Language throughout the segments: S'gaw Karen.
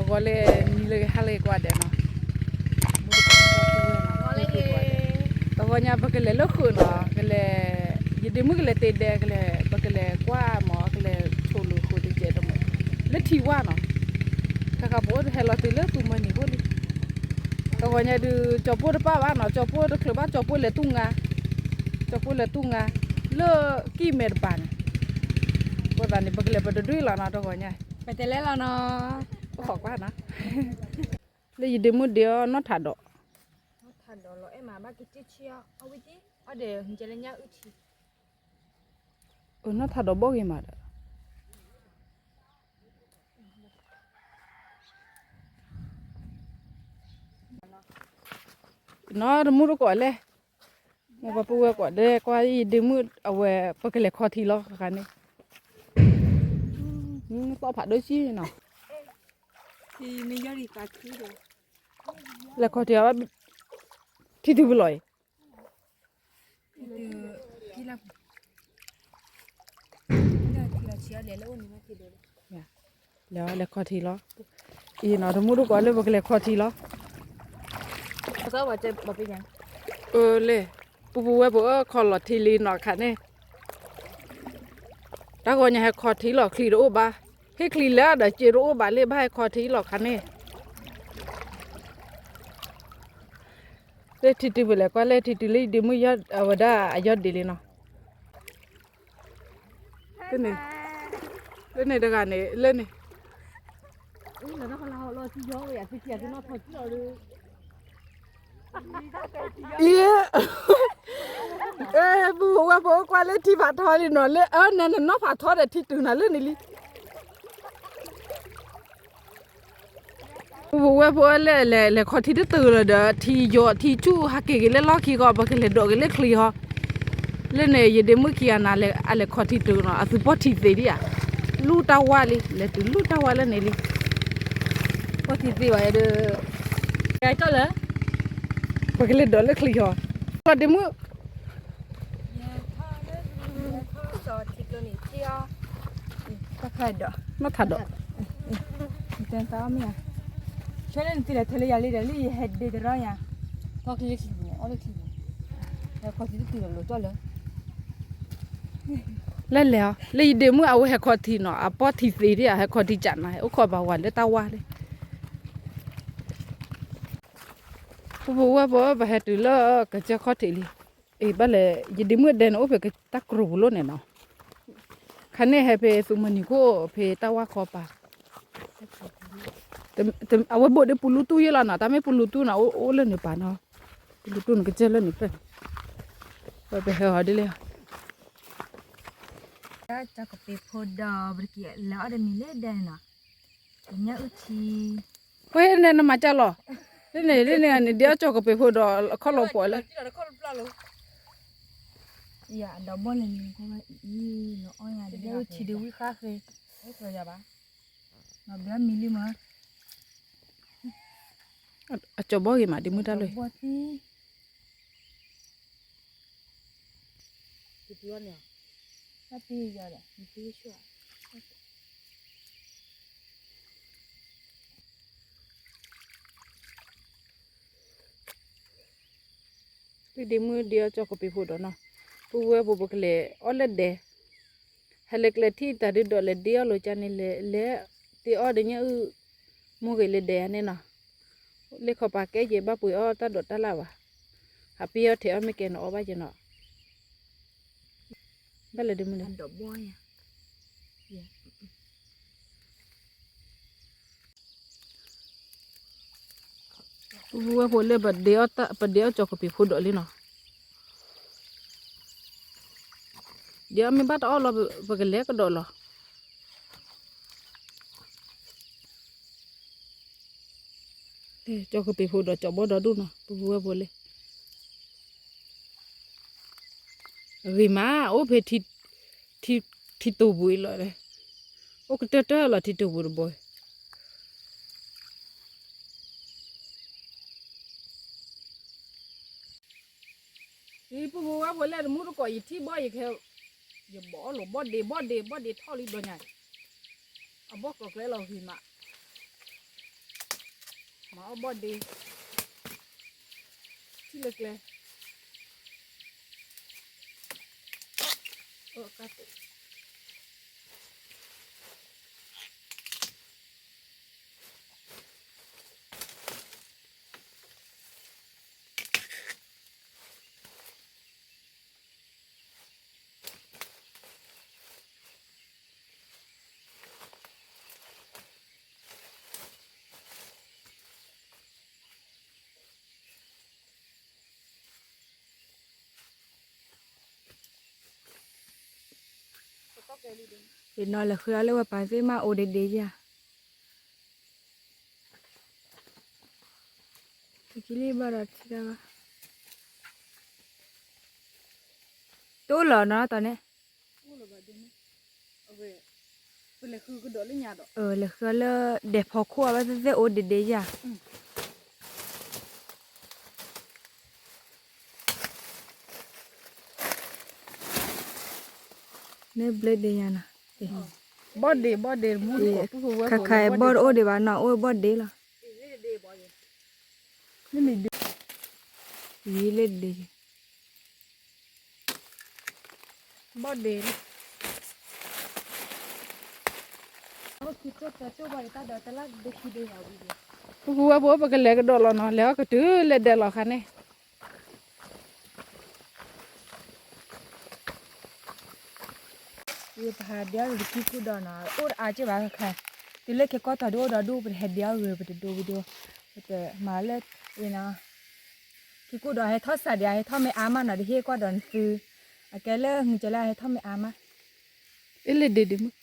ဂီၤလၢနံၤလၢဂ့ၤ ဟါလၢဂ့ၤကိးဂၤဒဲးနီၤ, တဂီၤညါပကလဲၤလၢဃုာ်နီၤ, ကလဲၤ, ယဒ့မုၣ်ကလဲၤတ့ၢ်ဒဲး, ကလဲၤ, ပကလဲၤကွၢ်မး, ကလဲၤဆိးလိာ်ဃုာ်တကဲးတမး, လၢထံဝါနီၤ, တၢ်ခါပအိၣ်တဟဲလီၤတုၤလၢသူမၤနံၤဖိလံ. တဂီၤညါဒုး ကၠီၤပိၢ်တပၣ်ဘၣ်နီၤ, ကၠီၤပိၢ်တချုးဘၣ်, ကၠီၤပိၢ်လဲၤတူၢ်ငါ, ကၠီၤပိၢ်လဲၤတူၢ်ငါ, လၢကံၢ်မဲာ်တပၤန့ၣ်, အဃိသတးန့ၣ် ပကလဲၤပတဒွံၣ်လီၤနီၤ, တဂီၤညါ, ပတဲလဲၣ်လီၤနီၤ, အိၣ်ဃီကွၢ်နီၤ, လၢယဒ့မုၣ်ဒ့အီၤနီၢ်ထးဒီး, နီၢ်ထးဒီးလီၤအဲၣ်မးဘၣ်က့ၤတဆံအီၤ, အဝဲသ့ၣ်, အီၤဒီး ဟဲလၢညၣ်အုၣ်ထံ, အနီၢ်ထးဒီးဘီၣ်ဂ့ၤမးဒီး နီၢ်တမူတကိးလဲၣ်, မ့ၢ်ပှၤပုၢ်ဝဲၢ်ကိးဒဲးကွၢ်အံၤ ဒ့မုၣ်အဝဲ ပကလဲၤခီထံလီၤ ဃါန့ၣ်, သီၣ်ဖးဒိၣ်ဆံနီၤ, လဲၤခီထံအီၤ, ထံတုၤပလီၢ်အံၤ လဲၤခီထံလီၤ, အံၤနီၤ တမူတကိးလၢပကလဲၤခီထံလီၤ, အၢလဲၣ်, ပုၢ်ပုၢ်ဝဲၢ်ဖိဧၢ ခီလီၤထံလံနီၤခါန့ၣ်, တၢ်ဂီၤညါဟဲခီထံလီၤ ချံတအိၣ်ဘၣ်, ဟ့ၣ်ချံလၢဒီးစ့တအိၣ်ဘၣ်လၢ ဘၣ်ဟဲခီထံလီၤခါန့ၣ် လၢထံတုၤပလဲၤကွၢ်လၢထံတုၤလၢယဒ့မုၣ်အဝဲဒၣ်အယီၢ်ဒ့လံနီၤ, လၢန့ၣ်တဂၤန့ၣ် လၢန့ၣ် ပုၢ်ဖိဝဲၢ်ဖိကွၢ်လၢထံဖးထီလံနီၤ, လၢအၢနၤနနီၢ်ဖးထီဒီးထံတုၤနၤလၢန့ၣ်လံ. ပုၢ်ဖိဝဲၢ်ဖိလၢလဲၤခီထံတတုၤလီၤဒီး ထံယိာ်ထံဆူၣ်ဟးက့ၤက့ၤလၢလီၢ်ခံဃီ ပကလဲၤဒိးက့ၤလၢချံဃီ, လၢန့ၣ် ယဒ့မုၣ်ခံဂၤန့ၣ် အလဲၤခီထံတုၤနီၤ အသုပီၢ်ထံသ့ဒံးဧါ, လူၢ်တၢ်ဝါလံ လဲၤတုၤလူၢ်တၢ်ဝါလၢန့ၣ်လံ, ပီၢ်ထံသ့ဘၣ်ဒီး ကဲကီၢ်လၢ ပကလဲၤဒိးလၢချံဃီ, လီၤဒ့မုၣ် တၢ်ခါဒီး နီၢ်ထးဒီး ဆၢလၢနတုၤလၢထဲလၢယၤလံဒီး လၢယဟဲဒ့တရီညါ, ထီၣ်ချံလၢချံန့ၣ် အီၣ်လၢချံန့ၣ်, ဟဲခီထံတတုၤလီၤလီၤကၠီလၢ လဲၤလဲၤအီၤ လၢယဒ့မုၣ်အဝဲဟဲခီထံနီၤ အပီၢ်ထံသ့ဒံးဧါ ဟဲခီထံကးနၤ အိၣ်ခိးဘၣ်ဝၤလၢတၢ်ဝါလံ. ပုၢ်ဖိဝဲၢ်ဖိ ပဟဲတုၤလၢကစၢၢ်ခီၣ်ထံးလံ. အ့ ဘၣ်လဲၣ် ယဒ့မုၣ်ဒဲန့ၣ် အိၣ်ဖဲတၢ်ကရူၢ်ပူၤလိၣ်န့ၣ်နီၤ. ခါန့ၣ်ဟဲဖဲသုးမုၢ်နံၤခိၣ် ဖဲတၢ်ဝါခီပၤ, အဝဲဘိးဒ်ပူၤလူတူၢ်ယဲလီၤနီၤ, တၢ်မ့ၢ်ပူၤလူတူၢ်နီၤ အိၣ်လၢန့ၣ်ပၤနီၤ, ပူၤလူတူၢ်န့ၣ် ကစၢၢ်လၢန့ၣ်ဖျၢၣ်န့ၣ်, ပဟဲအီၤဒ်လဲၣ် ကၠီကပ့ၤဖိဒီး ပတက့ၤလဲၤအီၣ်တမံၤလၢဒဲနီၤ, ညၣ်အုၣ်ထံ, ဝဲန့ၣ်နမၤကၢ်လီၤ, လၢန့ၣ် လၢန့ၣ်န့ၣ် ဒ်အီၣ်ကၠီကပ့ၤဖိဒီးခီၣ်လီၤပှီၤလၢ ယၤဒီးဘီၣ်လၢနံၤခီအံၤ နအီၣ်ညါဒ်အုၣ်ထံဒ်ဝံၣ်ဃါဃ့, မၤဘၣ်မံၤလံမး, အကၠီဘီၣ်ဂ့ၤမး ဒ်မုၢ်တၢ်လွံၢ် လၢဒ့မုၢ်ဒ်အီၣ်ကၠီကပ့ၤဖိဒီးနီၤ, ပုၢ်ဝဲၢ်ဖိပကလဲၤအီၣ်လၢဒဲ, ဟဲလၢကျဲထံၣ်တၢ်ဒုးဒီးလဲၤဒ့အီၣ်လိာ်ကၠါန့ၣ် လဲၤလဲၤတ့အီၣ်ဒီးညၣ်အုၣ်, မိၢ်ဂ့ၤလၢဒဲယၤန့ၣ်နီၤ, လၢခီပၤကဲက့ၤဘၣ်ပှ့ၤအီၣ်တၢ်ဒိးတၢ်လၢ်ဘၣ်, ဟးပ့ၤအီၣ်ထဲအီၣ်မ့ၢ်ကဲနီၤအီၣ်ဘၣ်ကဲနီၤ, ဘၣ်လဲၤဒ့မုၢ်လဲၤ ပုၢ်ဝဲၢ်ဖိလၢ ပဒ့အီၣ်ကၠီကပ့ၤဖိဒီးလံနီၤ, ဒ်အီၣ်မ့ၢ်ဘၣ်တအီၣ်လီၤ ပကလဲၤကဒီးလီၤ, ကၠီကပ့ၤဖိဒီးကၠီဘီၣ်ဒီဒူၣ်နီၤ ပုၢ်ဝဲၢ်ဖိလၢ ဂ့ၤမး အိၣ်ဖဲ ထံတိာ်ပူၤအံၤလီၤ, အိၣ်ကတၢၢ်တၢၢ်လီၤ ထံတိာ်ပူၤတဘိ, ပုၢ်ဖိဝဲၢ်ဖိလၢတမူတကိး ယထံၣ်ဘီၣ်ယခဲ, ယဘီၣ်လိာ်ဘီၣ်ဒ့ ဘီၣ်ဒ့ ဘီၣ်ဒ့ထီၣ်လံဒီးညါ, အဘီၣ်ကီၤကျဲလီၤဂ့ၤမး, မၤအီၣ်ဘီၣ်ဒ့ ထံၣ်လၢကျဲ ယနီၤလဲၤဃုအီၣ်လၢဝဲပာ်သ့ၣ်မးအိၣ်ဒ့ဒ့ယၤ တကလံၢ်ဘၣ်ဒီးထံတၢ်ဘၣ် တအိၣ်လီၤနီၤတီၤန့ၣ် လဲၤဃုလၢ ဒဲးဖီခိၣ်အဝဲသ့ၣ်သ့ၣ်အိၣ်ဒ့ဒ့ယၤ န့ၣ်ဘျဲဒ့ယၤနီၤ ဘီၣ်ဒ့ ဘီၣ်ဒ့ မူတကိး ခါခါအံၤဘီၣ်တအိၣ်ဒံးဘၣ်နီၤ အိၣ်ဘီၣ်ဒ့လီၤ လၢဒ့ ဘီၣ်ဒ့ ပကဝဲဖိ ပကလဲၤကဒီးလီၤနီၤ လဲၤအီၣ်ကတုၤလဲၤဒဲးလီၤခါန့ၣ် ပဟးဒ့အီၣ်က့ၤကံကူၣ်ဒီးနီၤ အိၣ်အါက့ၢ်ဘၣ်ခါ တုၤလၢက့ၤကီၢ်တီၤဒုအိၣ်ဒီးဒူၣ် ပတဟဲဒ့အီၣ်ဂ့ၤ ပတဒိဝံၤဒိ ပတမၤလၢ ကံကူၣ်ဒီးဟဲထီၣ်စးဒံး ဟဲထီၣ်မ့ၢ်အါမးနီၤ တဟ့ၣ်ကွၢ်ဒီးနသု အကဲလၢမုၢ်ကလၢဟဲထီၣ်မ့ၢ်အါမး အ့ၣ်လၢဒ့ဒ့မုၢ်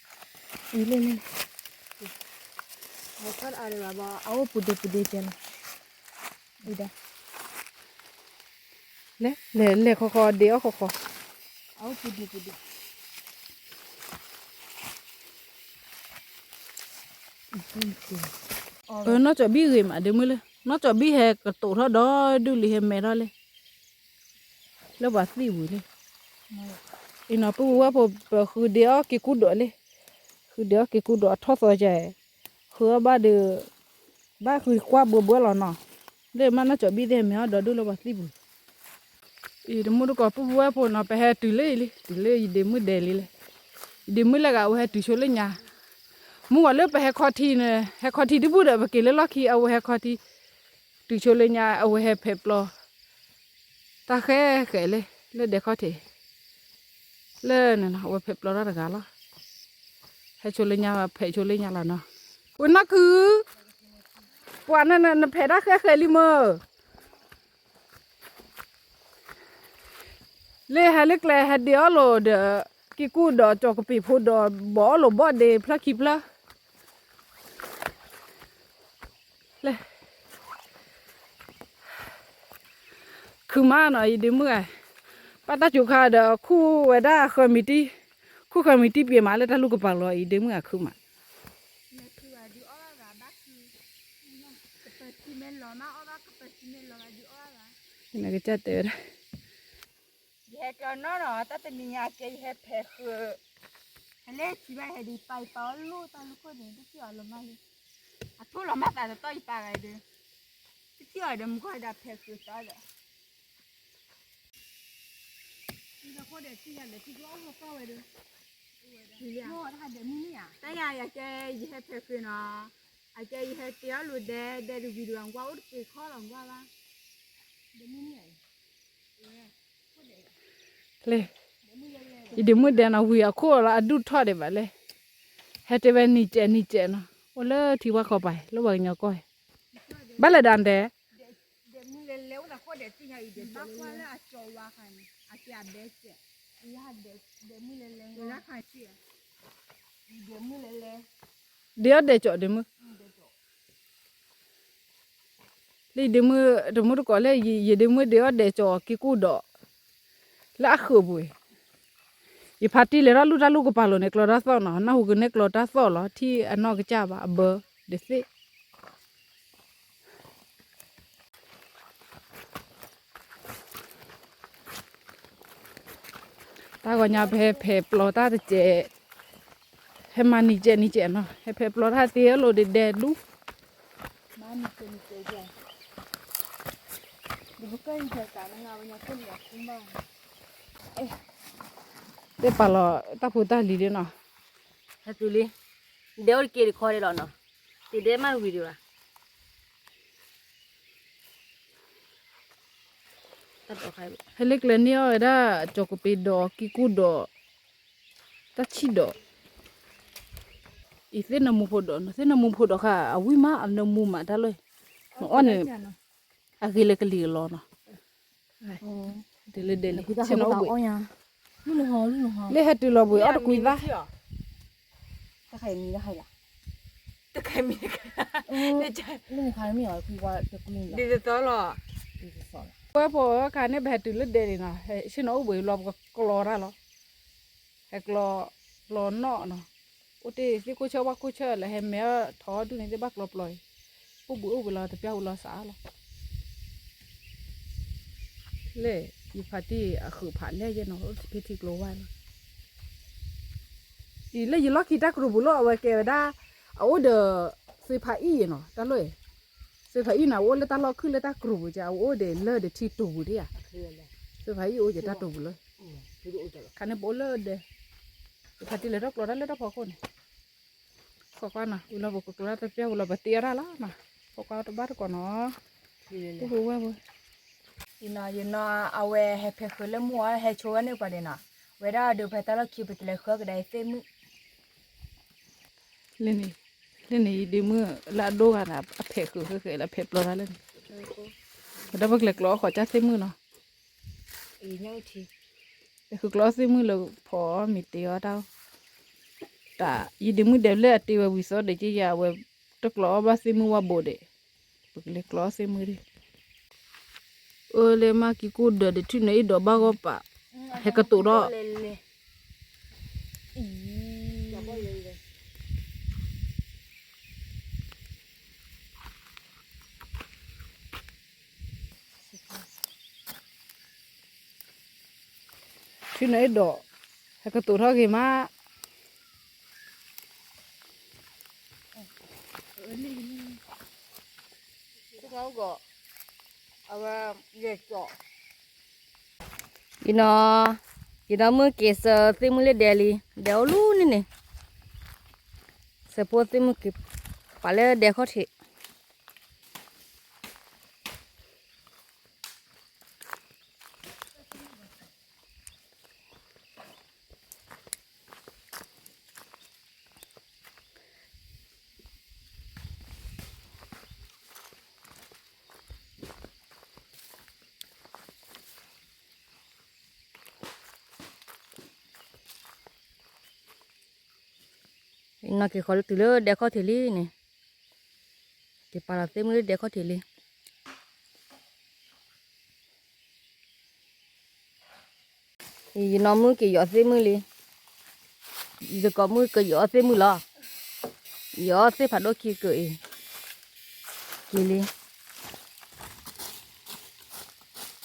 အ့ၣ်လၢလၢ ဟဲထီၣ်အါဒံးဘၣ်ဘၣ် အအိၣ်ပူၤဒ့ပူၤဒ့ကဲလီၤ လဲၤ လဲၤလဲၤဃီဃီ ဒ့အီၣ်ဃီဃီ နီၢ်ကၠီၤဘံၣ်ဂ့ၤမးဒ့မုၢ်လၢ နီၢ်ကၠီၤဘံၣ်ဟဲကတိၤထီၣ်ဒီးဒုးလံ ဟဲမဲထီၣ်လံ လၢပှၤသံၣ်ပူၤလံ အံၤနီၤ ပုၢ်ဝဲၢ်ဖိ ပဃုဒ့အီၣ်က့ၤကူၣ်ဒိးလံ ဃုဒ့အီၣ်က့ၤကူၣ်ဒိးအထီၣ်သီကဲ ဃုအီၣ်ဘၣ်ဒီး ဘၣ်ဃုကွၢ်ဘှဲဘှဲလီၤနီၤ လၢမ့ၢ်နီၢ်ကၠီၤဘံၣ်သ့ၣ်ဟဲမဲထီၣ်ဒီးဒုးလၢပှၤသံၣ်ပူၤ အံၤတမူတကိး ပုၢ်ဝဲၢ်ဖိနီၤ ပဟဲတုၤလၢအံၤလံ တုၤလၢယဒ့မုၣ်ဒဲးလံလဲၣ် ယဒ့မုၣ်လၢဂၤ အဝဲဟဲတုၤဆိလၢညါ မုၢ်ဂီၤလၢပဟဲခီထံန့ၣ် ဟဲခီထံတဘူၣ်ဒီး ပက့ၤလၢလီၢ်ခံ အဝဲဟဲခီထံ တုၤဆိလၢညါ အဝဲဟဲဖဲးပျီ တၢ်ဃဲဃဲလံ လၢဒဲးခီၣ်ထံး လၢန့ၣ်နီၤ အဝဲဖဲးပျီတၢ်တဂၤလီၤ ဟဲဆိလၢညါ ဖဲးဆိလၢညါလီၤနီၤ ဝဲနီၢ်ကု ပှၤန န နဖဲးတၢ်ဃဲဃဲလံမၢ် လၢဟဲလၢကျဲ ဟဲဒ့အီၣ်လိာ်ဒီး က့ၤကူၣ်ဒီး ကၠီၤကပံာ်ဖိဒီး ဘီၣ်အီၣ်လိာ်ဘီၣ်ဒ့ဖျၢၣ်ခံဖျၢၣ် လဲၤ ခုၣ်မးနီၤ ယဒ့မုၣ်ဂၤ ပၢ်တၢ်စူၤခါဒီး ခူၣ်ဝဲဒၣ်ဃၢမံၤတံၢ် ခူၣ်ဃၢမံၤတံၢ်ပှဲၤမးလၢတၢ်လူၢ်ကပၤလီၤ ယဒ့မုၣ်ဂၤခုၣ်မး နကစၢ်တဲဝဲဒၣ် ယဟဲကနီၢ်နီၤ တၢ်တနံၤညါကဲ ယဟဲဖဲးဃုာ် ဟဲလၢထံၣ်ဘၣ်ဟဲဒံး ပာ်ယပာ်အီၣ်လိၣ်တၢ်လူၢ်ခိၣ်န့ၣ် တထံၣ်အီၤလီၤမၢ်လံ အထိၣ်လီၤမၢ်သးတတီၢ်ယပာ်ဂၤဒီး တထံၣ်အီၤဒီး မူကီၢ်ဒၣ်ဖဲးဃုာ်သီဒီး တၢ်ယၤ ယကဲ ယဟဲဖဲးဃုာ်နီၤ အကဲ ယဟဲတ့အီၣ်လိာ်ဒဲး ဒဲးတဝံၤဒီး ကွၢ်အိၣ်တက့ၤခီလီၤကွၢ်ဘၣ် လၢ ယဒ့မုၣ်ဒဲးနီၤ ဝံၤအခိၣ်လီၤ အဒူၣ်ထီၣ်ဒံးဘၣ်လဲၣ် ဟဲတဲဝဲနံၤစဲးနံၤစဲးနီၤ အိၣ်လၢထံဝါခီပၤ လၢပှၤကညီကီၢ် ဘၣ်လဲၤဒၣ်ဒဲး ဒ့အီၣ်ဒဲးကၠီးဒ့မုၣ် လၢယဒ့မုၣ်တမူတကိးလၢ ယဒ့မုၣ်ဒ့အီၣ်ဒဲးကၠီးက့ၤကူၣ်ဒီး လၢအဃုာ်ပူၤအံၤ ယဖါတံၢ်လဲၤထီၣ်လူၢ်တၢ်လူၢ်ကပၤလိာ်န့ၣ် ကျီတၢ်သီၣ်နီၤ နၢ်ဟူကန့ၢ်ကျီတၢ်သီၣ်လီၤ ထံၣ်အနီၢ်ကစၢ်ဘၣ် အဘၢ ဒသ့ၣ် တၢ်ဂီၤညါပဟဲဖဲးပျီတၢ်တစဲး ဟဲမၤနံၤစဲးနံၤစဲးနီၤ ဟဲဖဲးပျီတၢ်တ့အီၣ်လိာ်ဒဲးဒဲးဒူၣ် မၤနံၤစဲးနံၤစဲး သ့ၣ်ပာ်လီၤတၢ်ဖိတၢ်လံၤလံနီၤ, ဟဲတုၤလံ, ဒဲအိၣ်တက့ၢ်တခီဒဲးလီၤနီၤ, တဒဲမးဝံၤဒံးဘၣ်, ဟဲလၢကျဲန့ၢ်အီၣ်ဝဲဒၣ် ကၠီၤကပ့ၤဒီး ကံကူဒီး တၢ်ဆံၣ်ဒီး အံၤသ့ၣ်နမူဖိဒီးနီၤ, သ့ၣ်နမူဖိဒီးခါ အဝံၣ်မး အနမူမးတၢ်လီၢ်, နအီၣ်န့ၣ် အဂ့ၤလၢကလံၤကလီနီၤ, တုၤလၢဒဲလံ, ဆ့ၣ်နီၤအိၣ်ဘှံး, လၢဟဲတုၤလီၤဘှံးအီၣ်တကွံသၣ်, တခါမံၤတခါ, ဒ်သိးလီၤ, ပှၤဖိခါန့ၣ် ပဟဲတုၤလၢဒဲန့ၣ်နီၤ, ဆ့ၣ်နီၤအိၣ်ဘှံးလီၤ ပကကျီတၢ်လီၤ, ဟဲကျီပျီနီၣ်နီၤ, အိၣ်တ့ၢ်သ့ၣ်ခိၣ်ဆၢဝၣ်ခိၣ်ဆၢလၢဟဲမဲထီၣ်ဒူၣ်န့ၣ် သ့ၣ်ဘၣ်ကျီပျီအံၤ, အိၣ်ဘှံးအိၣ်ဘှံးလီၤ တပျၢ်ဟူလီၤစးလီၤ လၢ ယဖါတံၢ်အဃုာ်ဖးလဲၢ်ယဲနီၤ အိၣ်တဖံထံကျိဝါလီၤ, အံၤလၢယလီၢ်ခံတၢ်ကရူၢ်ပူၤလီၤ အဝဲကဲဝဲဒၣ် အအိၣ်ဒီး သ့ၣ်ဖးအံၣ်ယဲနီၤ တၢ်လီၢ်အံၤ, သ့ၣ်ဖးအံၣ်န့ၣ် အအိၣ်လၢတၢ်လီၢ်ခုၣ်လၢတၢ်ကရူၢ်ပူၤကဲ အအိၣ်ဒီးလၢဒီးထံတိာ်ပူၤဒၣ်ဧါ, သ့ၣ်ဖးအံၣ်အိၣ်ကဲတၢ်တိာ်ပူၤလီၤ, ခါန့ၣ်ပအိၣ်လၢဒဲ, ယဖါတံၢ်လဲၤထီၣ်ကျီတၢ်လၢတၢ်ဖီခိၣ်န့ၣ် ခိးကွၢ်နီၤ ဝံၤလီၤပကကျီတၢ်တပျၢ်ဝံၤလီၤ ပသ့အီၣ်တၢ်လီၤနီၤ, ခိးကွၢ်တဘၣ်တကိးနီၤ, ပူဖိဝဲၢ်ဖိ, ယနီၤ ယနီၤ အဝဲဟဲဖဲးဃုာ်လၢမုၢ်အီၤ ဟဲဆိဝဲန့ၣ်ပှၤဒဲးနီၤ, ဝဲဒၣ်ဒီးဖဲတၢ်လီၢ်ခံပတလဲၤဃုကဒါအံၤသ့ၣ်မုၣ် လၢန့ၣ်, လၢန့ၣ် ယဒ့မုၣ်လၢအဒိဂၤန့ၣ် အဖဲးဃုာ်ဃဲဃဲလၢအဖဲးပျီတၢ်လၢန့ၣ်, ဝဲဒၣ်ပကလဲၤကျီအီၣ်ဃီၤကၢ်သ့ၣ်မုၣ်နီၤ, လဲၤဃုာ်ကျီအီၣ်သ့ၣ်မုၣ်လၢဖီမ့ၤတ့အီၣ်တၢ်, တၢ် ယဒ့မုၣ်ဒဲးလၢအတ့ဝဲဝံၤသီဒီးကယၤ အဝဲတကျီအီၣ်ဘၣ်သ့ၣ်မုၣ်ဝဲဘိးဒဲး, ပကလဲၤကျီအီၣ်သ့ၣ်မုၣ်ဒၣ် အၢလၢမၤကံၢ်ကိၣ်ဒၢးဒီး ထံၣ်နၤအံၤဒီးဘၣ်ဂီၢ်ပာ်, ဟဲကတိၤထီၣ်, ထံၣ်နၤအံၤဒီး, ဟဲကတိၤထီၣ်ဂ့ၤမး ယနီၤ, ယနီၤမုၣ်က့ၤစၢၤသ့ၣ်မုၣ်လၢဒဲလံ, ဒဲအိၣ်လူၤန့ၣ်န့ၣ်, စၢၤဖိသ့ၣ်မုၣ်က့ၤပာ်လၢဒဲခီၣ်ထံး နီၤက့ၤဃီၤလၢတုၤလၢဒဲခီၣ်ထံးလံန့ၣ်, က့ၤပာ်လီၤသ့ၣ်မုၣ်လၢဒဲခီၣ်ထံးလံ. ယနီၤမုၣ်က့ၤယီၤသ့ၣ်မုၣ်လံ, ယသကိးမုၣ်က့ၤယီၤသ့ၣ်မုၣ်လီၤ, ယီၤသ့ၣ်ဖးဒိၣ်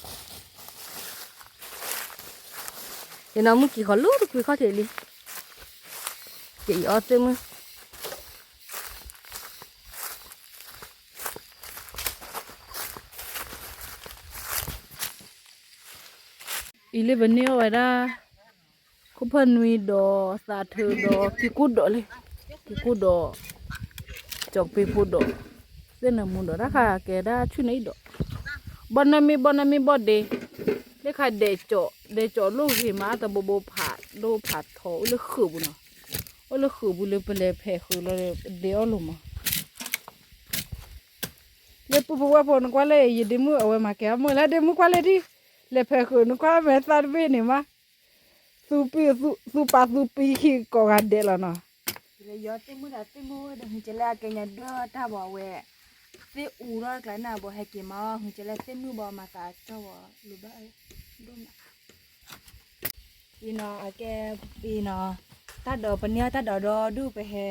ခံက့ၤအံၤ, က့ၤလံ. ယနီၤမုၣ်က့ၤဃီၤလၢတကွံခီၣ်ထံးလံ, က့ၤယီၤသ့ၣ်မုၣ် အံၤလၢပန့ၢ်အီၣ်ဝဲဒၣ် ခိၣ်ဖၢၣ်နွံဒီးသးထၢဒီးကံၢ်ကူၣ်ဒီးလံ, ကံၢ်ကူၣ်ဒီး ကၠီၤကပ့းဖိဒီး သ့ၣ်နမူဒီး တၢ်ခါကဲဒၣ်ဆူၣ်န့ၣ်အံၤဒီး ဘီနမံၤဘီနမံၤဘီဒ့, လၢခါဒဲးကၠီၤ ဒဲးကၠီၤလိၣ်ဂ့ၤမး တဘိဘိဖးဒိၣ်ဖးထီ အိၣ်လၢဃုာ်ပူၤနီၤ, အိၣ်လၢဃုာ်ပူၤလၢပလဲၤဖဲးဃုာ်လီၤ ဒဲးအီၣ်လိာ်မး လၢပူၤပဝဲၢ်ဖိနကွၢ်လၢ ယဒ့မုၣ်အဝဲမၤကဲအီၣ်မုၢ်လၢဒ့မုၣ်ကွၢ်လၢဒ်, လဲၤဖဲးဃုာ်နကွၢ်မဲာ်သၣ်တဘ့ၣ်န့ၣ်မး, သူပာ်သူပံခံကိးဂၤဒဲးလီၤနီၤ. ယီၤသ့ၣ်မုၣ်ဒီးသ့ၣ်မုၣ်ဝဲဒီး ဟူးကဲလၢအကဲညါဒွဲၣ်တၢ်ဘီဝဲ, သ့ၣ်အူထီၣ်ကျါန့ၣ်ဘီ ဟဲက့ၤမၤအီၣ် ဟူးကဲလၢသ့ၣ်မုၣ်ဘီမၤသးကၠီၣ်ဘီလိၤဘၣ်ဒိၣ်မး အံၤနီၤ အကဲ အံၤနီၤ တၢ်ဒီးပန့ၢ်အီၣ်တၢ်ဒီးဒီဒူၣ် ပဟဲ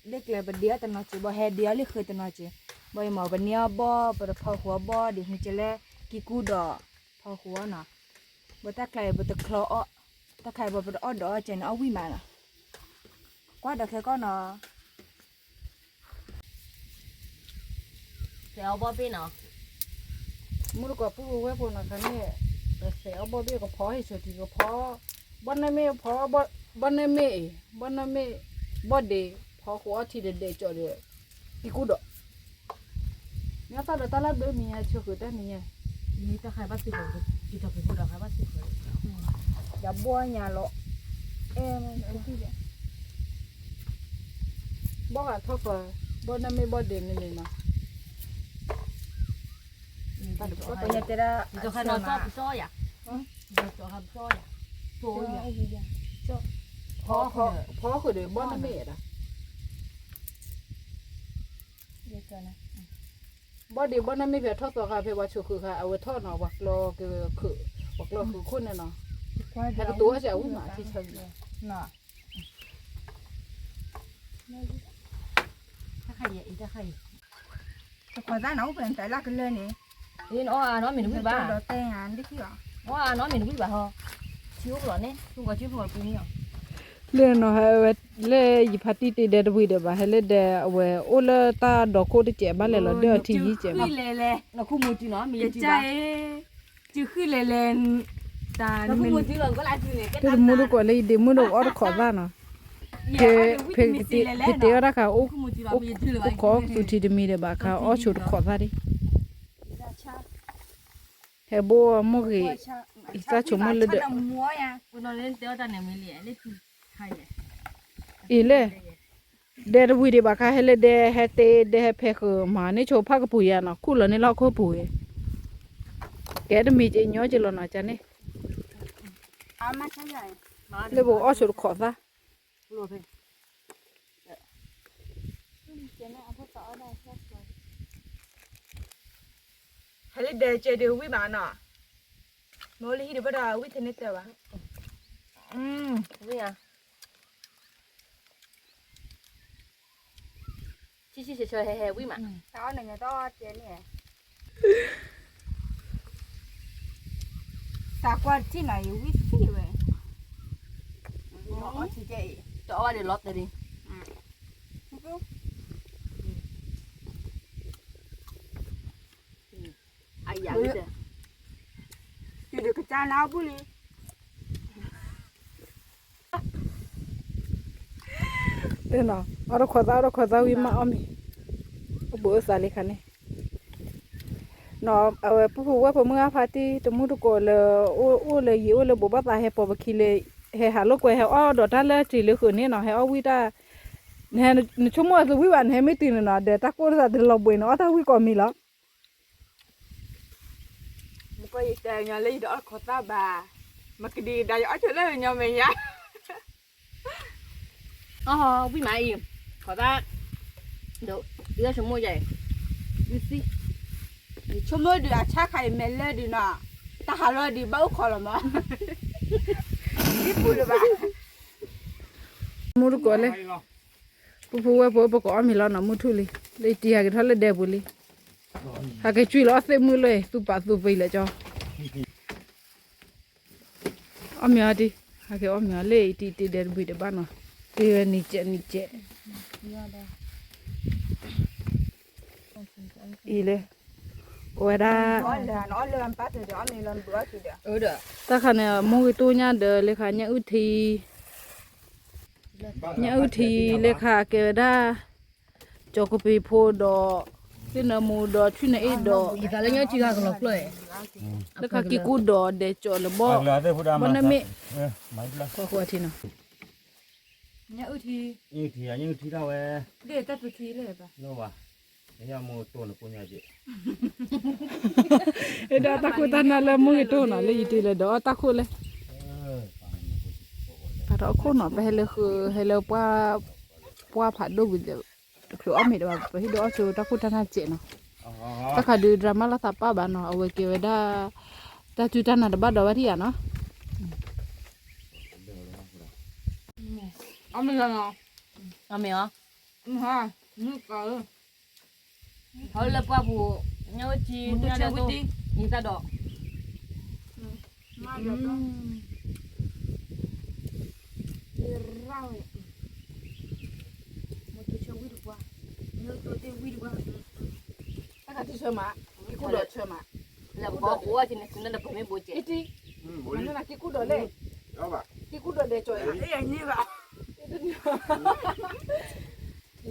လၢကျဲပဒ့အီၣ်တနီၤစ့ၢ် ဘီဟဲဒ့အီၣ်လၢဃုာ်တနီၤစ့ၢ်, ဘီအံၤမ့ၢ်ပန့ၢ်အီၣ်ဘီ ပတဖီဃုာ်အီၣ်ဘီဒံး ဟူးကဲလၢ ကံၢ်ကူၣ်ဒီး ဖီဃုာ်အီၣ်နီၤ, ဘီတၢ်ချါအံၤပတချီအီၣ်, တၢ်ခါအံၤဘီပတအီၣ်ဒီးအီၣ်ကဲန့ၣ် အီၣ်ဝံၣ်မးနီၤ, ကွၢ်ဒီးခဲကီၢ်နီၤ ကဲအီၣ်ဘီဘ့ၣ်နီၤ, မူတကိးပုၢ်ဖိဝဲၢ်ဖိနီၢ်ခါန့ၣ်, ကသဲးအီၣ်ဘီၣ်ဘ့ၣ်ကဖီဟ့ၣ်ဆိးထံကဖီ, ဘီၣ်နၢ်မ့ၢ်ဖီ, ဘီၣ်နၢ်မ့ၢ်အံၤ, ဘီၣ်နၢ်မ့ၢ်, ဘီၣ်ဒ့, ဖီဃိးအီထံဒီးဒဲးကၠီဒီး, သံကူၣ်ဒီး, မ့ၢ်အသၣ်ဒီးတၢ်လၢဘျၢမံၤညါဆိဃုာ်တၢ်မံၤညါ, မ့ၢ်တၢ်ခါဘၣ်သ့ၣ်ကီး, က့ၤထီၣ်က့ၤဖိဒီးခါဘၣ်သ့ၣ်ကီး, ယဘီၣ်ညါလီၤ, အဲ, ဘီၣ်ဂၤထီၣ်ဃီ, ဘီၣ်နၢ်မ့ၢ်ဘီၣ်ဒ့န့ၣ်န့ၣ်နီၤ ပှၤတဲဒၣ်, ဖီဃုာ်ဒီးဘီၣ်နၢ်မ့ၢ်ဒၣ်, ဘီၣ်ဒ့ဘီၣ်နၢ်မ့ၢ်ဖဲထီၣ်သီခါဖဲပှၤဆိးဃုာ်ခါ အဝဲထီၣ်နီၤ ပှၤကျီက့ၤခုး, ပှၤကျီဃုာ်ခိၣ်န့ၣ်နီၤ, ဟဲကတိၤအီၣ်စဲးဝံၤမး ထံဆၢဂ့ၤ တခါအံၤ, တခါအံၤ, တခါအံၤ, တခီသၣ်နၤအိၣ်ဖဲနတၢ်လၢကလၢာ်န့ၣ်, အအီၣ်အါနီၢ်မ့ၢ်တဝံၣ်ဘၣ်, အီၣ်အါနီၢ်မ့ၢ်တဝံၣ်ဘၣ်ဟီ, ထံအိၣ်ကလီၤန့ၣ် ထူၣ်ကီၤထံဖိကီၤပူၤန့ၣ်လီၤ, လၢနီၤဟဲဝဲ, လၢယဖါတံၢ်တ့ဒဲတဝံၤဒီးဘၣ် ဟဲလၢဒဲအဝဲအိၣ်လၢတၢ်ဒီခိၣ်တစဲးဘၣ်လဲၤလီၤဒၢအီၤထံယံၤစဲးဘၣ် လဲၤလဲၤ, နခူမူတံၢ်နီၤ မ့ၢ်ယဲၢ်တံၢ်ဘၣ်, လဲၤလဲၤ, တံၢ်ဃုလဲၤလဲၤ, တၢ်နမူတံၢ်လီၤ တမူတကိးလၢယဒ့မုၣ်ဒီးအီၣ်တခီသၣ်နီၤ, ဖဲ, ဖဲကတ့အီၣ်တၢ်ခါ, အိၣ်ခိးသူထံတမံၤဒီးဘၣ်ခါအီၣ်ဆိတခီသၣ်ဒံး, ဟဲဘိမိၢ်ဂ့ၤ, ယသၣ်ဆိကမိၣ်လၢဒၢး အံၤလဲၣ်, ဒဲတဝံၤဒံးဘၣ်ခါ ဟဲလၢဒဲဟဲတ့ ဒဲဟဲဖဲးဃုာ်မၤန့ၢ်ဆိဖးကပူၤယါနီၤ ခူၣ်လီၤန့ၢ်လီၢ်ခိၣ်ပူၤဝဲ, ကဲတမံၤကညီက့ၤလီၤနီၤ ကန့ၣ်, လၢပကအီၣ်ဆိတခီသၣ် ဟဲလၢဒဲကဲဒုးဝံၣ်မးနီၤ, မ့ၢ်လၢဟံၣ်ဒီးဘၣ်ဒီးဝံၣ်ထဲန့ၣ်တၢ်ဘၣ်, ဝံၣ်ဧါ, ဆံးဆံးဆၢဆၢဟဲဟဲဝံၣ်မး, တၢ်အီၣ်နၤညါတၢ်အီၣ်ကဲန့ၣ်, သးကွၢ်တထံၣ်နီၤ ယဝံၣ်သံဝဲ, အီၣ်ထံကဲအံၤ, တအီၣ်ဘၣ်ဒီးလီၤတဲာ်လံ, အယၤ, တုၤဒုးကစၢ်နၤအီၣ်ဘူၣ်လံ, တဲနီၤ အီၣ်တခီသၣ်အီၣ်တခီသၣ်ဝံၣ်မးအီၣ်မ့ၤ, အိၣ်ဘှံးအိၣ်သးလံခါန့ၣ်, အဝဲပုၢ်ဖိဝဲၢ်ဖိမုၢ်အါဖါတံၢ် တမူတကိးလၢ အိၣ်လၢယံၤအိၣ်လၢဘိးဘၣ်သးဟဲပိာ်ပခံလၢ ဟဲဟးလိာ်ကွဲဟဲအီၣ်ဒီးတၢ်လၢတံၤလၢဃုာ်န့ၣ်နီၤ ဟဲအီၣ်ဝံၣ်တၢ်, နဆိကမိၣ်အသုဝံၣ်ဘၣ် နဟဲမ့ၢ်တုၤန့ၣ်နီၤ ဒီးတၢ်ကိၢ်တသးတလီၤဘှံးန့ၣ် အီၣ်တၢ်ဝံၣ်ကိးမံၤလီၤ. မ့ၢ်ကီၢ်ယတဲညီလၢယတအီၣ်တခီသၣ်ဘၣ်, မကဒံကဒါယအီၣ်ဆိလၢညီမဲာ်ညါ, အီၣ်ဝံၣ်မးအံၤ, ခီသၣ်, ဒီးအီၣ်ဆိကမိၣ်ယၤအံၤ, ဝံၣ်သံ, ယဆိကမိၣ်ဒုးအဆၣ်ခါအံၤမဲာ်လၢဒုးနီၤ, တၢ်ဟးလီၤဒုးဘၣ်အိၣ်ခိးလီၤမး, ဒ်ပူၤလၢၤဘၣ် မူတကိးလဲၣ်, ပုၢ်ဖိဝဲၢ်ဖိပကအီၣ်မ့ၤလီၤနီၤ မုၢ်ထူၣ်လံ, လၢယတံၤဟးက့ၤထီၣ်လၢဒဲပူၤလံ, ဟးက့ၤကွံာ်လီၤအီၣ်သ့ၣ်မုၢ်လၢ သူပာ်သူပံးလဲၣ်ကၠီ, အီၣ်မ့ၤအီၤတံၢ်, ဟးက့ၤအီၣ်မ့ၤအီၤလၢယတံၤတ့ဒဲတဘှံးတဘၣ်နီၤ, တ့ဝဲနံၤကဲးနံၤကဲး, အံၤလၢ, ပဝဲဒၣ် တၢ်ခါန့ၣ် မိၢ်ဂ့ၤတိၢ်ညါဒီး လၢခါ ညၣ်အုၣ်ထံ, ညၣ်အုၣ်ထံ လၢခါကဲဝဲဒၣ် ကၠီၤကပံၤဖိဒီး သ့ၣ်နၢမူဒီး ထွံၣ်နၢအ့ၣ်ဒီး လၢခါကံၢ်ကူၣ်ဒီး ဒဲးကၠီၤလၢဘီၣ်, ဘီၣ်နၢ်မ့ၢ်, ဃိးဃိးထံနီၤ, ညၣ်အုၣ်ထံ, ညၣ်အုၣ်ထံ, ညၣ်အုၣ်ထံဒၣ်ဝဲ, ဒ်တၢ်ပထံလၢဘၣ်, လၢဝဲ, ယမိၢ်တိၢ်နကိးညါက့ၤ, အဲၣ်ဒိးတၢ်ခိၣ်တၢ်နၢ်လၢမိၢ်ဂ့ၤတိၢ်နီၤ လၢယတံၤလၢဒီးအီၣ်တၢ်ခိၣ်လဲၣ်, ပာ်ထီၣ်အခိၣ်နီၤ ပဟဲလၢဃုာ် ဟဲလၢ ပှၢ်ဖးဒိၣ်ဝံၤဒီး တချုးအီၣ်မ့ၤဒီးဘၣ် ပဟံၣ်ဒိၣ်အီၣ်ဆိတၢ်ခိၣ်တၢ်နၢ်စဲးနီၤ, တၢ်ခါဒုး drama လီၤသးပၢ်ဘၣ်နီၤ အဝဲကဲဝဲဒၣ် တၢ်စူၢ်တၢ်နာ်တဘၣ်ဒီးဘၣ်ထံၣ်ယၤနီၤ, အီၣ်မ့ၤလီၤနီၤ, အီၣ်မ့ၤအီၤ, မုၢ်ကီးဧၢ ဟီလၢပှၢ်ပူၤ ညၣ်ဝဲထံ ညၣ်ဒိၣ် ယံာ်တၢ်ဒီး တၢ်ခါထံဆၢမး ယကူၣ်ဒီးဆၢမး ဘီဃိန့ၣ် သုနၢ်လၢပမ့ၢ်ဘိကဲ, မနက့ကူဒီးလဲၣ်, က့ကူဒီးဒဲးကၠီ, ယ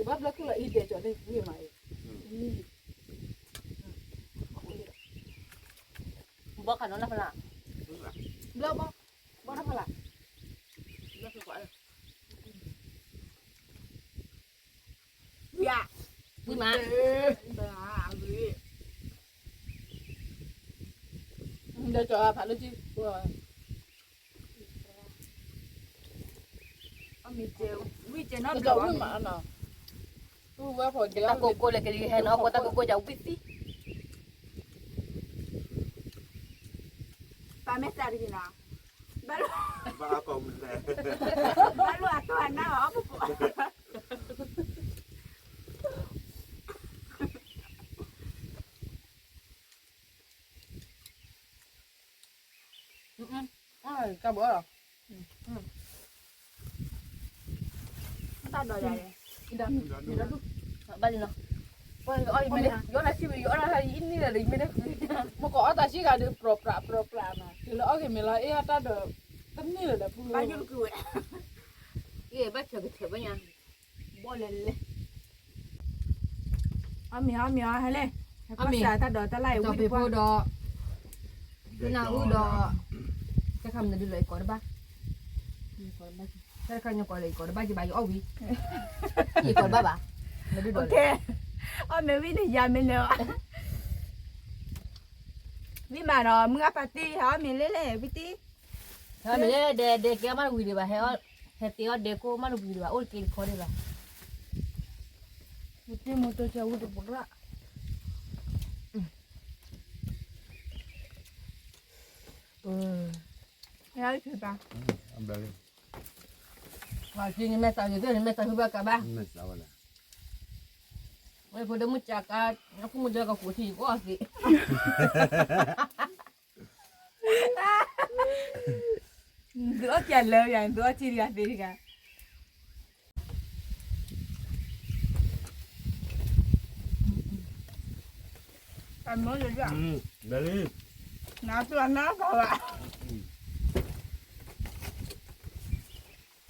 ဘၣ်ဘျၢခုၣ်လီၤအံၤဒဲးကၠီန့ၣ် မ့ၢ်မးအံၤ, ဘီခးနီၤနၢ်ဖးလၢ်, ဘျၢဘီ, ဘီနၢ်ဖးလၢ်, ဘျၢ ဝံၤမး, ဒီးကၠီၤဖးလၢကံ, ဝံၤကဲနီၤ, တၢ်ကိၢ်ကိၢ်လၢကလံၤဟဲနီၤ ကွၢ်တၢ်ကိၢ်ကိၢ်ကဝံၤသံ, ပၢ်မဲာ်သးတက့ၤနီၤ, ဘၣ်လိၣ်, ဘၣ်လိၣ်အတီၢ်အနါအီၤပပီၤ တၢ်ဘၣ်လီၤ, တၢ်ဒိးယၤလဲၣ်, ဘၣ်လီၤ, ယအီၣ်တၢ်ဆံၣ်မ့ၢ် ယအီၣ်တၢ်အံၤအံၤန့ၣ်လီၤဒီး ယမ့ၢ်တၢ်, မ့ၢ်ကအီၣ်တၢ်ဆံၣ်ဂၤဒီး ပြိးပြးပြိးပြးနီၤ တုၤလၢအီၣ်ဂ့ၤမ့ၢ်လီၤ အ့ၣ်အီၣ်တၢ်ဒီး တန့ၢ်လၢၤဒီးပူၤ, ဘၣ်ဆၢကဆၢဘၣ်ညါ, ဘီလဲၤလဲၤ အီၣ်မ့ၤအီၣ်မ့ၤအီၣ်ဟဲလဲၣ်, အီၣ်မ့ၤ, တၢ်ဒီးတၢ်လၢအဝံၣ်ဖိဒီး, နၢ်ဟူဒီး, တၢ်ခါမနုၤဒုလီၤ ယကိးတဘၣ်, တၢ်ခါညါကိးလၢယကိးတဘၣ်ကဘၣ် ယအီၣ်ဝံၤ, ယကိးတဘၣ်ဘၣ်, နဒုလီၤ, အီၣ်မ့ၤဝံၤန့ၣ်ယၤမ့ၢ်န့ၣ်, ဝံၤမးနီၤ မုၢ်ဂၤဖးတံၢ် ဟဲအီၣ်မ့ၤလဲၣ်လဲၣ် ဝံၤတံၢ် ဟဲမ့ၢ်လၢဒဲးဒဲး ကဲမးတဝံၤဒံးဘၣ်, ဟဲသ့အီၣ်ဒဲးကိၢ်မးတဝံၤဒံးဘၣ် အိၣ်တက့ၤတခီဒံးဘၣ်, မူတ့မူတစဲးဝူတပရၣ်, ယၤလံ, နမဲာ်သးယိာ်သ့ၣ် နမဲာ်သးဟုဘၣ်ကးဘၣ်, ဝဲဖိဒိၣ်မုၣ်ကၢ်ကါ, အဖိမုၣ်ဒၢကကိးထံယကအီၣ်သ့ သုအီၣ်ကၢ်လၢယၤ သုအီၣ်ထံဒံးယၤသ့တဂၤ, နၤသူအနၢ်ကီၢ်ဘၣ်,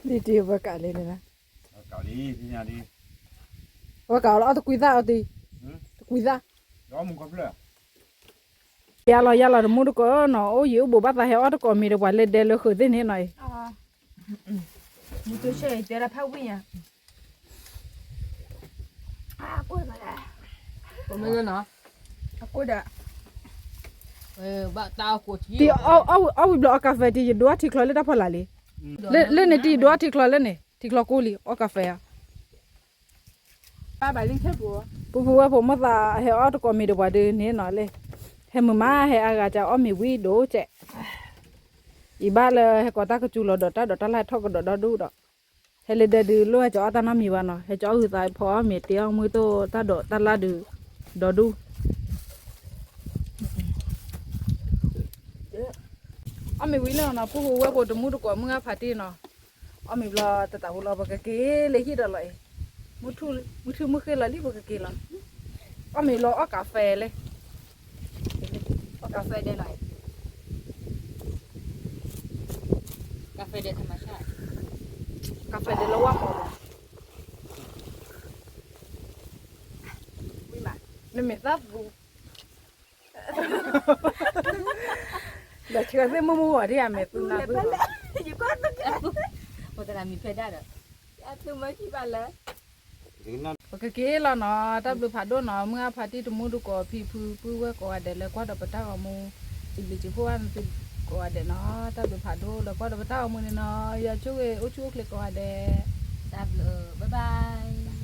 ဒ်တံၢ်ဝဲကးလံန့ၣ်, ဝဲကးအီၣ်လီၤအီၣ်တကွံသၣ်အီၣ်တံၢ်, တကွံသၣ် ယၤလီၤယၤလီၤတမူတကိးနီၤ အိၣ်ယံၤအိၣ်ဘူးဘၣ်သးဟဲအီၣ်တကိးမ့ၤဒီးပှၤလၢဒဲလၢဃုာ်သ့ၣ်န့ၣ်နီၤအံၤ, မူတစဲးတဲလၢဖးဝံၣ်ညါ, အကိးဒီး, တံၢ်အီၣ်ဝံၤဘျီအီၣ်ကၣ်ဖဲတံၢ် ယဒိးအီၣ်ထံချီလၢတၢ်ဖီလာ်လံ, လၢန့ၣ်တံၢ်ယဒိးအီၣ်ထံချီလၢန့ၣ် ထံချီကိၢ်လံ အီၣ်ကၣ်ဖဲဧါ ပူဖိဝဲၢ်ဖိမိၢ်သးဟဲအီၣ်တကိးမ့ၤဒီးပှၤဒုးန့ၣ်နီၤလဲၣ်, ဟဲမုာ်မးဟဲအါဂၤကၢ်အီၣ်မ့ၤဝံၤဒိၣ်ကဲး, အံၤဘၣ်လၢဟဲကိးတၢ်ကစူၤလီၤဒီးတၢ်ဒိးတၢ်လၢ်ထီၣ်ကဒီးဒီဒူၣ်ဒီး, ဟဲလၢဒဲဒုးလိၣ်ဟဲကၠီအီၣ်တၢ်နီတမံၤဘၣ်နီၤ ဟဲကၠီအီၣ်ဂုၤသးဖီအီၣ်မ့ၤတ့အီၣ်မူသိၣ်တၢ်ဒိးတၢ်လၢ်ဒုး, ဒီဒူၣ် အီၣ်မ့ၤဝံၤလီၤနီၤ ပူဖိဝဲၢ်ဖိတမူတကိးမုၢ်ဂၢ်ဖးတံၢ်နီၤ, အီၣ်မ့ၤဘျီတသးဝံၤလီၤ ပကက့ၤလၢဟံၣ်ဒီးလီၤအံၤ, မုၢ်ထူၣ်မုၢ်ဃ့လီၤလံ ပကက့ၤလီၤ, အီၣ်မ့ၤလီၤအီၣ်ကၣ်ဖဲလဲၣ်, အီၣ်ကၣ်ဖဲဒဲးလီၤအံၤ, ကၣ်ဖဲဒဲးထမဆၣ်, ကၣ်ဖဲဒဲးလၢဝါမီၤ, နမ့ၢ်သၣ်ပူၤ ဒီးဆှၢသ့ၣ်မုၢ်မုၢ်ဂီၤဒ်အမဲာ်သူနၤသူ, ပတနမံၤဖဲဒၣ်ဒီး, ပကက့ၤလီၤနီၤ တၢ်ဘျုးဖးဒိၣ်နီၤ မုၢ်ဂၢ်ဖးတံၢ်တမူတကိးဖံဖုပုၢ်ဝဲၢ်ကိးဂၤဒဲးလၢကွၢ်ဒီးပတၢ်ဂီၤမူ, စံးဘျုးစံးဖှိၣ်ဘၣ်နသုကိးဂၤဒဲးနီၤ တၢ်ဘျုးဖးဒိၣ်လၢကွၢ်ဒီးပတၢ်ဂီၤမူန့ၣ်နီၤ ယွၤဆိၣ်ဂ့ၤအိၣ်ဆူၣ်အိၣ်ချ့ကိးဂၤဒဲး, တၢ်ဘျုး bye bye.